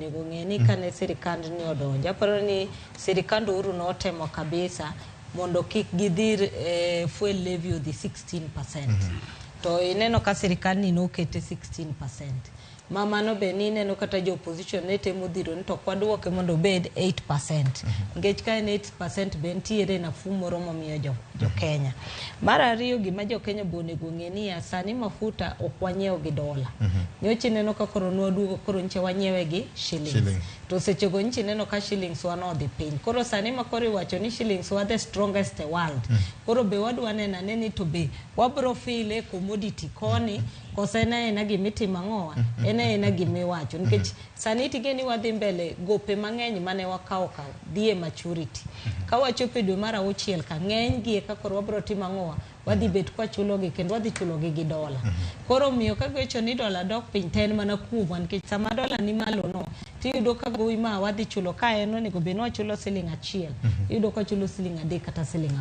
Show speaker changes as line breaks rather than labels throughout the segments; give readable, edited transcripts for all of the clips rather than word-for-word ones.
Onego ng'e ni kane sirikand ni odonjo, aparo ni sirikand Uhuru notemo kabisa mondo kik gidhir fuel levy odhi 16%. To ineno ka sirikand ni nokete 16%. Ma mano be nineno kata jo opposition ne temo dhiro ni to ok waduoke mondo obed 8%. Nikech ka en 8% be nitiere nafuu moro momiyo jo Kenya. Mar ariyo, gima jo Kenya be onego ng'e niya, sani mafuta ok wanyiew gi dola. Nyocha ineno ka koro nwaduogo, koro nyicha wanyiewe gi shillings.
Shilling.
To sechego nyicha ineno ka shillings wa nodhi piny. Koro sani ma koro iwacho ni shillings wa the strongest e world. Koro be wadwa neno ane ni to be wabro feel e commodity koni koso en aena gimitimo ang'owa, en aena gimiwacho. Nikech sani ting'e ni wadhi mbele, gope mang'eny mane wakawo ka dhi e maturity. Ka wachopo e dwe mar auchiel ka, ng'eny gi eka koro wabro timo ang'owa, wadhi bet kwachulogi kendo wadhi chulogi gi dola. Koro omiyo ka giwacho ni dola dok piny, to en mana kuomwa, nikech sama dola ni malo no, tiyudo ka gowi ma wadhi chulo ka en onego bed ni wachulo siling 1, iyudo ka wachulo siling 3 kata siling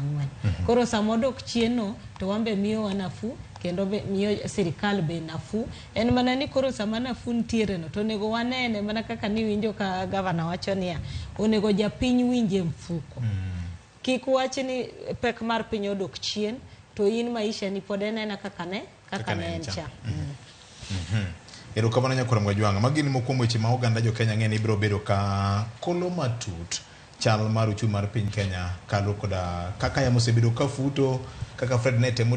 4. Koro sama odok chien no, to wan be miyowa nafuu kendo be miyo sirikal be nafuu. En mana ni koro sama nafuu nitiere no, to onego wanene mana kaka niwinjo ka gavana wacho niya, onego japiny winje mfuko. Kik wach ni pek mar piny odok chien, to in maisha ni pod en aena kaka ne en cha.
Erokamano nyakwar Mwajwang'. Magi gin moko kuom weche ma oganda jo Kenya ng'e ni biro bedo ka kolo matut chal mar uchumi mar piny Kenya kaluwore koda kaka yamo osebedo ka futo, kaka Fred ne temo.